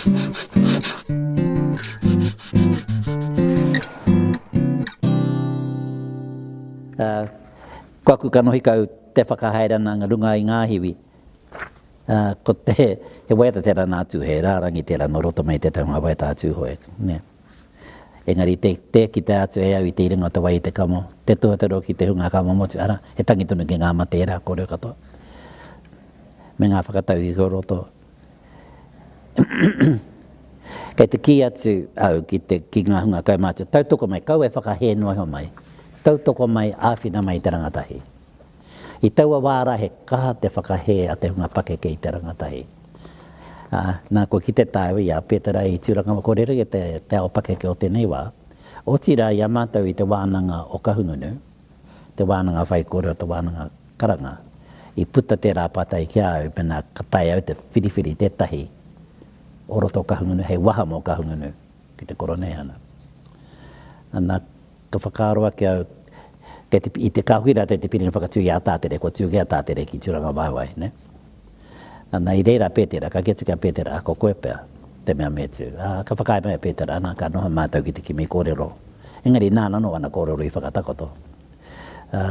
Ko aku kanohi kau te whakahaere ana nga runga i ngā hiwi. Ko te, he waiata tērā nā Tūhoe, he rārangi tērā nō roto mai i tētahi o ngā waiata a Tūhoe, nē. Engari tē, tē kitea atu e au i te iringa o te wai i te kamo, te tuatoro ki te hunga ka momotu, arā, he tangi tonu ki ngā mate ērā kōrero katoa, me ngā whakatauki kei roto. Kei te kī atu au ki te, ki ngā hunga kaumātua, tautoko mai, kaua e whakahē noa iho mai, tautoko mai, āwhina mai i te rangatahi. I taua wā rā he kaha te whakahē a te hunga pakeke i te rangatahi. Ā, nā, kua kite tāua i a Pētera i Tūranga, kua rere te, te ao pakeke o tēnei wā. Otirā i a mātou i te wānanga o Kahungunu, te wānanga whaikōrero, te wānanga karanga, i puta tērā pātai ki a au mēnā ka taea au te whiriwhiri tētahi o roto o Kahungunu hei waha mō Kahungunu ki te Koroneihana. Ana, ka whakaaro ake au, kei te, i te ka hoki rātou i te piringa whakatū i a Tātere, kua tū kē a Tātere ki Tūrangawaewae, nē? Ana, i reira a Pētera, ka kī atu ki a Pētera, ko koe pea te mea me tū. Ā, ka whakaae mai a Pētera, ana, ka noho mātou ki te kimi kōrero. Engari nāna anō ana kōrero i whakatakoto. Ā,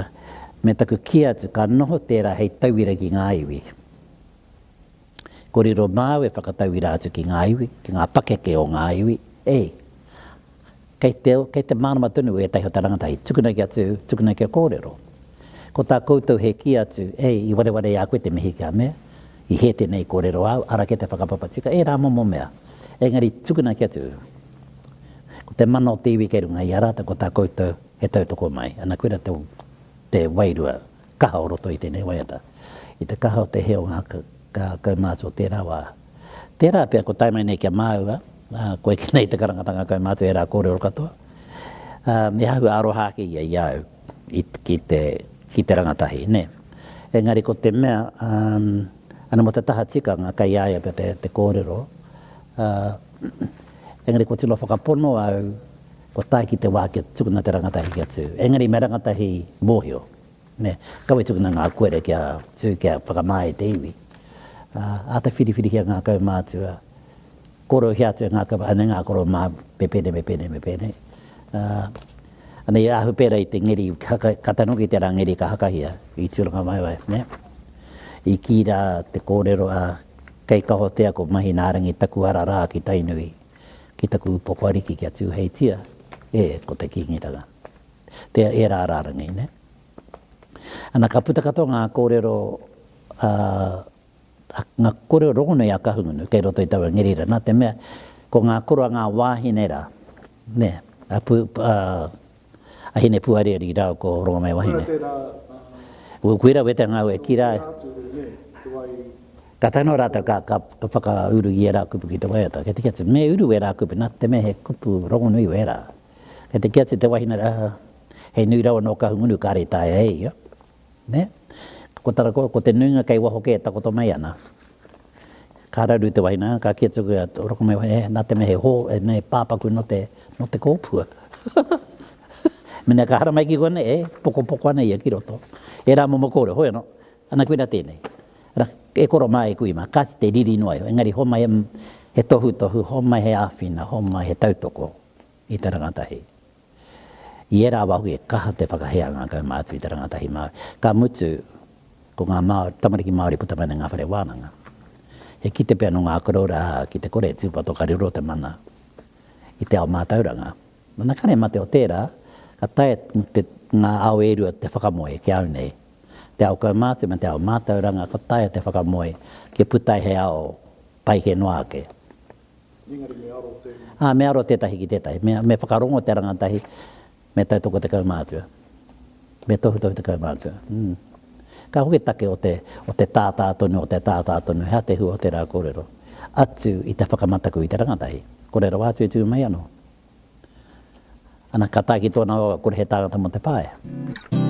me taku kī atu, ka noho tērā hei tauira ki ngā iwi. Kua riro māu e whakatauira atu ki ngā iwi, ki ngā pakeke o ngā iwi, e, kei te, kei te mārama tonu ētahi o te rangatahi, tukuna kia tū, tukuna kia kōrero. Ko tā koutou he kī atu, e, i wareware i a koe te mihi kia mea, i hē tēnei kōrero āu, ara kē te whakapapa tika, ērā momo mea. Engari tukuna kia tū. Ko te mana o te iwi kei runga i a rātou, ko tā koutou he tautoko mai. Ana koira te, te wairua kaha o roto i tēnei waiata. I te kaha o te hē o ngā kaumātua o tērā wā. Tērā pea kua tae mai nei ki a māua, ā, kua eke nei te karangatanga kaumātua ērā kōrero katoa. Ā, me āhua aroha ake ia i a au, i, ki te, ki te rangatahi, nē. Engari ko te mea, ā, ana mō te taha tikanga, kei a ia pea te, te kōrero, ā, engari kua tino whakapono au, kua tae ki te wā kia tukuna te rangatahi kia tū. Engari me rangatahi mōhio, nē. Kaua e tukuna ngā koere kia tū, kia whakamā i te iwi. Ā, āta whiriwhirihia ngā kaumātua, kōrerohia atu e ngā kaumātua, anei ngā koro mā, me pēnei, me pēnei, me pēnei. Ā, anei ahu pērā i te ngeri, haka, ka tae noa ki tērā ngeri ka hakahia i Tūrangawaewae, nē. I kī rā te kōrero, ā, kei Kahotea ko Mahinaarangi taku ara rā ki Tainui. Ki taku upoko ariki kia tūheitia, e, ko te Kīngitanga. Te, ērā rārangi, nē. Ana, ka puta katoa ngā kōrero, ā, ngā kōrero rongonui a Kahungunu kei roto i taua ngeri rā, nā te mea, ko ngā koro a ngā wāhine rā, nē, a Pū, a, a Hinepūariari rāua ko Rongomaiwahine. Koira tērā, ā. Koira wete ngā e kī rā. Koira atu, nē, te wai. Ka tae noa rātou ka, ka, ka whakauru i ērā kupu ki te waiata. Kei te kī atu, me uru ērā kupu, nā te mea he kupu rongonui wērā. Kei te kī atu te wahine rā, he nui rawa nō Kahungunu kāre i taea e ia. Nē? Ko tara ko, ko te nuinga kei waho kē e takoto mai ana. Ka raru te wahine, ka kī atu ki a Rokomaiwahine, eh, nā te mea he hō, eh, he pāpaku nō te, nō te kōpua. Mena ka haramai ki konei, eh, pokopoko ana ia ki roto. Ērā momo kōrero, hoi anō, Ana koira tēnei. Ara, e koro mā, e kui mā, kāti te riri noa iho, engari homai he, he tohutohu, homai he āwhina, homai he tautoko i te rangatahi. I ērā wā hoki e kaha te whakahē a ngā kaumātua i te rangatahi Māori. Ka mutu, ko ngā Māori, tamariki Māori puta mai nei ngā whare wānanga. He kite pea nō ngā koroura, ā, ki te kore e tūpato ka riro te mana i te ao mātauranga. Nana kare mate o tērā, ka taea te, ngā ao e rua te whakamoe ki a au nei. Te ao kaumātua me te ao mātauranga ka taea te whakamoe kia puta ai he ao pai kē noa ake. Engari me aro te. Ā, me aro tētahi ki tētahi. Me, me whakarongo te rangatahi, me tautoko te kaumātua. Me tohutohu te kaumātua. Mm. Ka hoki take o te, o te tātā tonu, o te tātā tonu, he aha te hua o tērā kōrero? Atu i te whakamataku i te rangatahi. Kore rawa atu e tū mai anō. Ana, ka tae ki tōna wā, kore he tāngata mō te pae.